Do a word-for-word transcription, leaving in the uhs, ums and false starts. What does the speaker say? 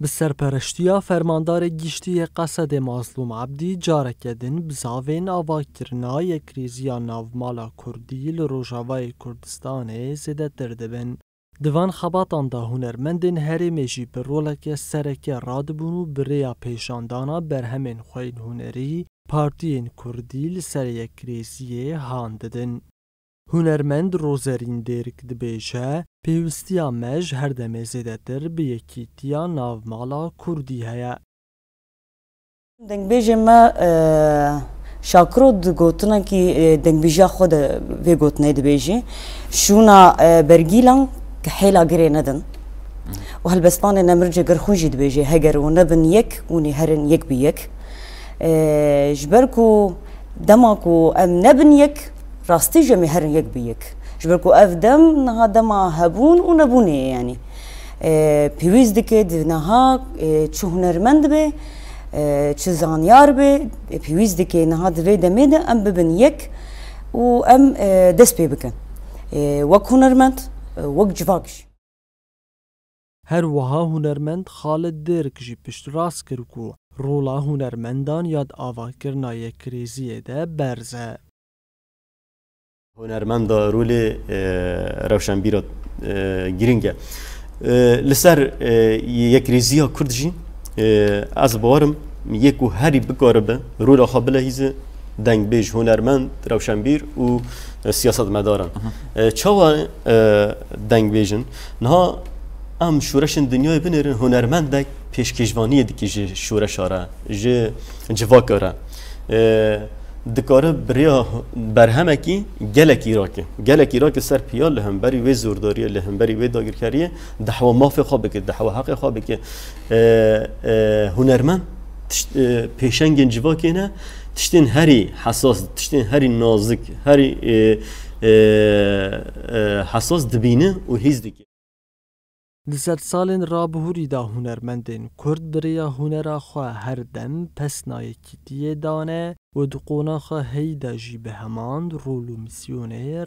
Bi serpereştiya Fermandarê Giştî yê Qesedê Mazlûm Ebdî careke din bizavên avakirina yekrêziya navmala Kurdî li Rojavayê Kurdistanê zêdetir dibin. Di van xebatan de hunermendên herêmê jî bi roleke sereke radibûn û bi rêya pêşandana berhemên xwe yên hunerî, partiyên Kurdî li ser yekrêziyê han didin. Hunermend Rozerîn Dêrik dibêje, pêwîstiya me ji her demê zêdetir bi yekîtiya navmala Kurdî heye. Dengbêjê me, e, Şakiro di gotinekî, e, dengbêjiya xwe de vê gotinê dibêjî. Şûna, e, bergîlan ki hêla girê nedin. Û helbestvanê Nemircê Gerxûn jî dibêjê, heger hûn nebin yek, hûn ê herin yek bi yek. E, ji ber ku dema ku em nebin yek, rastî jî em ê herin yek bi yek. Ji ber ku ev dem niha dema hebûn û nebûnê ye, yanî. E, pêwîst dike di niha, e, çi hunermend be, e, çi zanyar be, e, pêwîst dike niha di vê demê de em bibin yek û em, e, dest pê bikin. E, wek hunermend, e, wek civak jî. Her wiha hunermend Xalid Dêrik jî piştrast kir ku rola hunermendan ya di avakirina yekrêziyê de berz e. Hunermenda rolê, e, rewşenbîra, e, girîng e. E, li ser, e, yekrêziya Kurd jî, e, ez bawerim yê ku herî bikaribe rola xwe bilehîze, dengbêj, hunermend, rewşenbîr û, e, siyasetmedar in. E, çawa, e, dengbêj in? Niha em şoreşên dinyayê binêrin, hunermendek pêşkêşvaniyê dike ji şoreşa re, ji civaka re. E, dikare bi rêya berhemekî gelekî rake. Gelekî rake ser piya li hemberî wê zordariyê, li hemberî wê dagirkeriyê dehwa mafê xwe bike, dehwa heqê xwe bike. E, e, hunermend tişt-, e, pêşengên civakê ne, tiştên herî hesas, tiştên herî nazik, herî, e, e, e, hesas dibîne û hîs dike. Di sedsalên rabihûrî de hunermendên Kurd bi rêya hunera xwe her dem pesna yekîtiyê dane û di qonaxa heyî de jî bi heman rol û mîsyonê